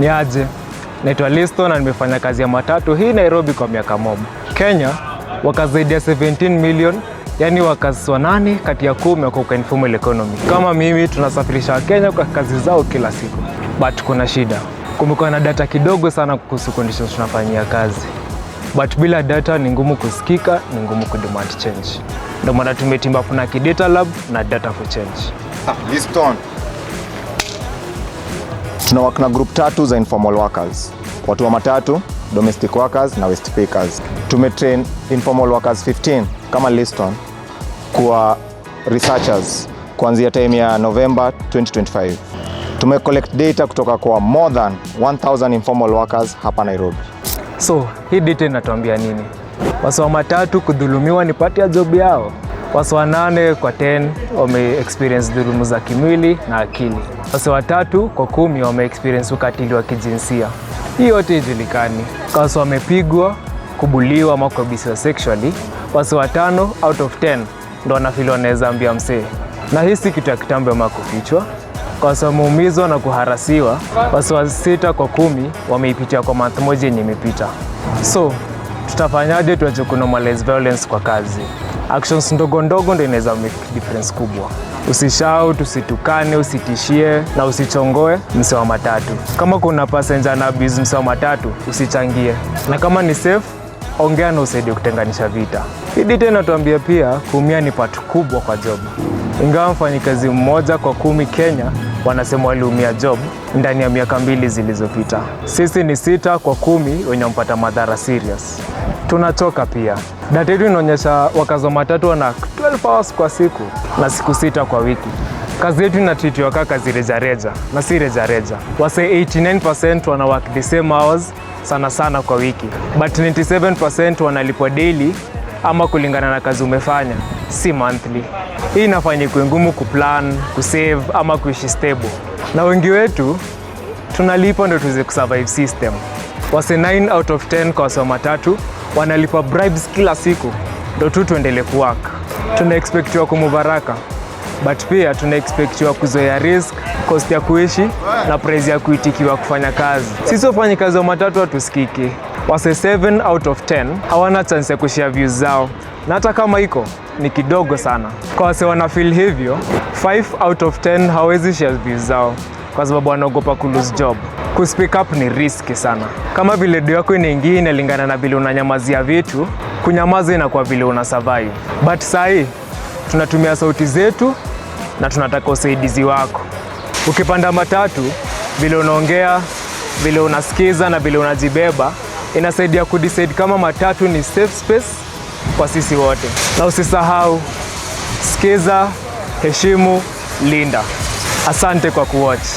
Ni aje? Naitwa Listo na nimefanya kazi ya matatu hii Nairobi kwa miaka mob. Kenya workers zaidi ya 17 million, yani workers 8 kati ya 10 wako kwa informal economy. Kama mimi, tunasafirisha Wakenya kwa kazi zao kila siku, but kuna shida. Kumekuwa na data kidogo sana kuhusu conditions tunafanyia kazi, but bila data ni ngumu kusikika, ni ngumu kudemand change. Ndio maana tumeteam up na Kidata Lab na Data for Change. Ah, Liston. Tuna work na group tatu za informal workers: watu wa matatu, domestic workers na waste pickers. Tumetrain informal workers 15 kama Liston kuwa researchers kuanzia time ya November 2025. Tume collect data kutoka kwa more than 1000 informal workers hapa Nairobi. So hii data inatuambia nini? Wasee wa matatu, kudhulumiwa ni part ya job yao. Wasee 8 kwa 10 wame experience dhulumu za kimwili na akili. Wasee 3 kwa 10 wame experience ukatili wa kijinsia. Hii yote ijulikani. Wasee wamepigwa, kubulliwa ama kuabusiwa sexually, wasee 5 out of 10 ndo wanafeel wanaweza ambia msee, na hii si kitu ya kitambo ama kufichwa. Kwa wasee wameumizwa na kuharassiwa, wasee 6 kwa 10 wameipitia kwa month moja yenye imepita. So tutafanyaje tuache kunormalize violence kwa kazi? Actions ndogo ndogo ndo inaweza make difference kubwa. Usishout, usitukane, usitishie na usichongoe msee wa matatu. Kama kuna passenger ana abuse msee wa matatu, usichangie, na kama ni safe, ongea na usaidie kutenganisha vita. Hii data inatuambia pia kuumia ni part kubwa kwa job. Ingawa mfanyikazi 1 kwa 10 Kenya wanasema waliumia job ndani ya miaka 2 zilizopita, sisi ni 6 kwa 10 wenye wamepata madhara serious. Tunachoka pia. Data yetu inaonyesha workers wa matatu wana 12 hours kwa siku na siku 6 kwa wiki. Kazi yetu inatreatiwa kaa kazi rejareja na si rejareja. Wasee 89% wana work the same hours sana sana kwa wiki, but 97% wanalipwa daily ama kulingana na kazi umefanya, si monthly. Hii inafanya ikuwe ngumu kuplan, kusave ama kuishi stable, na wengi wetu tunalipa ndo tuweze kusurvive system. Wasee 9 out of 10 kwa wasee wa matatu wanalipa bribes kila siku ndo tu tuendele kuwork. Tuna expectiwa kumove haraka, but pia tuna expectiwa kuzoea risk, cost ya kuishi na price ya kuitikiwa kufanya kazi. Sisi wafanyikazi wa matatu hatusikiki. Wasee 7 out of 10 hawana chance ya kushare views zao, na hata kama iko ni kidogo sana. Kwa wasee wana feel hivyo, 5 out of 10 hawezi share views zao kwa sababu wanaogopa ku lose job. Ku speak up ni risky sana. Kama vile do yako inaingia inalingana na vile unanyamazia vitu, kunyamaza inakuwa vile una survive. But sahii tunatumia sauti zetu na tunataka usaidizi wako. Ukipanda matatu, vile unaongea, vile unasikiza na vile unajibeba inasaidia kudecide kama matatu ni safe space kwa sisi wote. Na usisahau, sikiza, heshimu, linda. Asante kwa kuwatch.